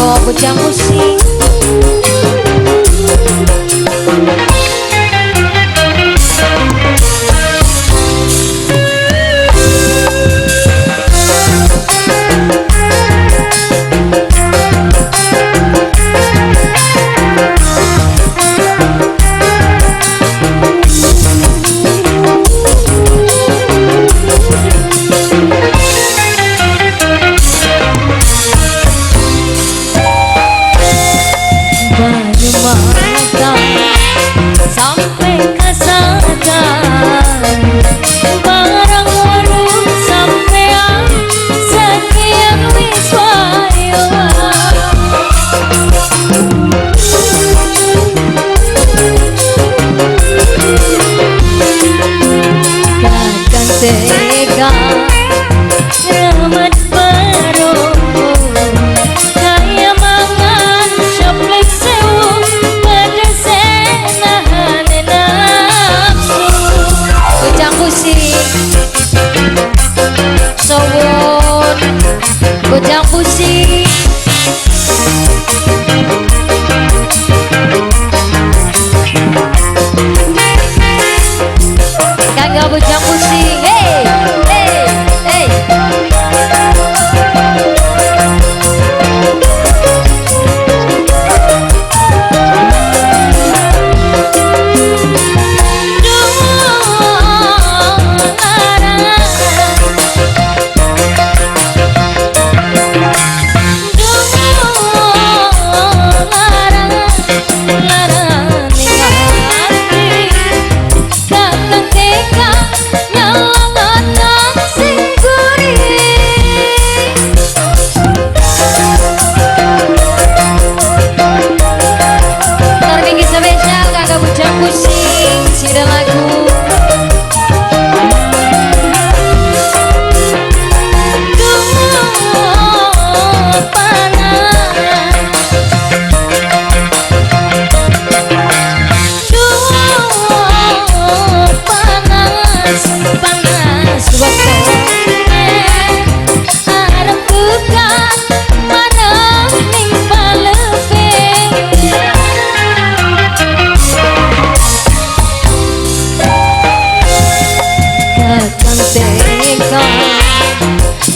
Kanggo bocah musik. Sampai kesadaran barang warung sampean sekian wis wayo. Kakang tega remet baru kaya mangan coplek sewu pedese nahan nafsu. Bocah pusing sowon, bocah pusing. Kanggo bocah pusing, hey hey hey.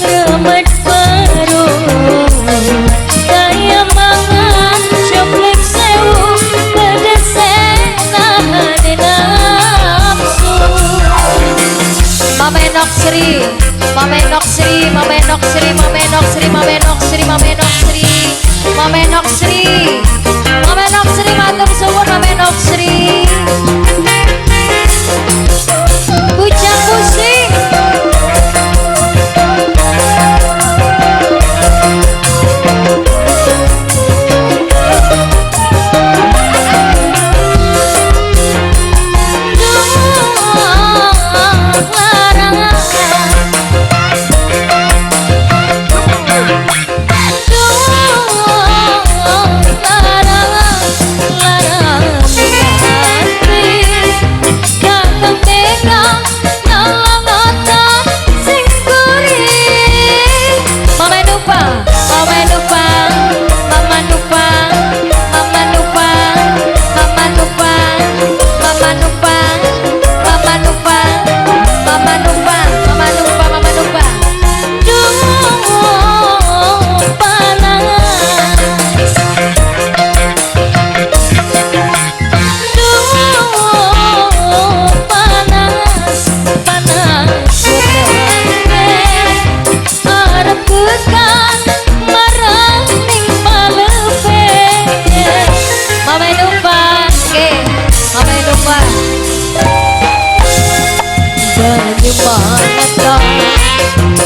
Remet baru kaya mangan coplek sewu pedese nahan nafsu. Mama Enok Sri, Mama Enok Sri, Mama Enok Sri, Mama Enok Sri, Mama Enok Sri, Mama Enok Sri, Mama Enok Sri, Mama Enok Sri, matur suwun Mama Enok Sri. Bujang pusing.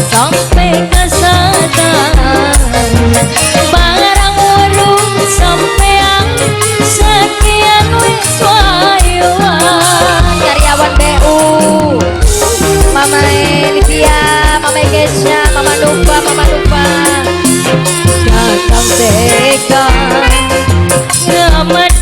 Sampai kesadaran barang warung sampean sekian wis wayo. Karyawan BU, Mama Livia, Mama Kesha, Mama Nufa, Mama Nufa. Kakang tega remet